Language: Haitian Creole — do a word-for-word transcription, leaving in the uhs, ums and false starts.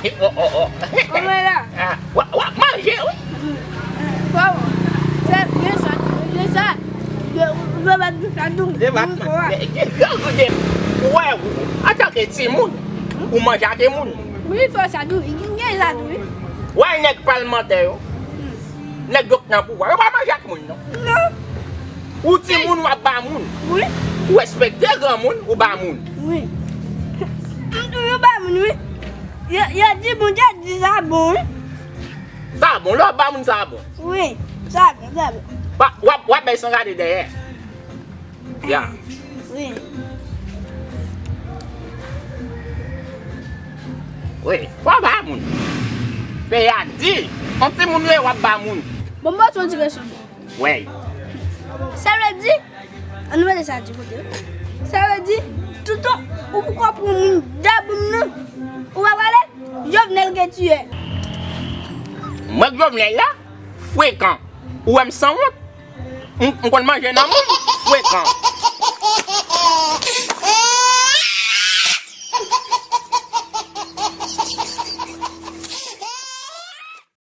Oh, oh, oh. Kòman la? Ah, w ap manje, wi. Fò, se byen sa, byen sa. Ou dwe bat sa tou. Ou dwe bat. Ou wè, antanke timoun, ou manje ak moun. Wi, fò sa tou. Gen la tou, wi. Wè nèg palmantè yo. Nèg yo k nan pouvwa, yo pa manje ak moun, non. Non. Ou timoun, w ap ba moun. Wi. Ou respekte granmoun, ou ba moun. Wi. M toujou ba moun, wi. Yo, yo di Bondye di sa bon, wi. Sa bon, lè w ap ba moun, sa bon. Wi, sa bon, sa bon. W ap, w ap bay san gade dèyè. Ya. Wi. Wi, w ap ba moun. Peyi a di, yon timoun ou ye, w ap ba moun. Bon, mwen se yon ti kesyon. Wè. Sa vle di, ann nou mete sa di kote. Sa vle di, toutan ou poko pran moun dabou nan, ou pa prale, Jovenel gen tiyè. Mwen k Jovenel la, frekan. Ou wè m sanwont? M, m konn manje nan moun, frekan.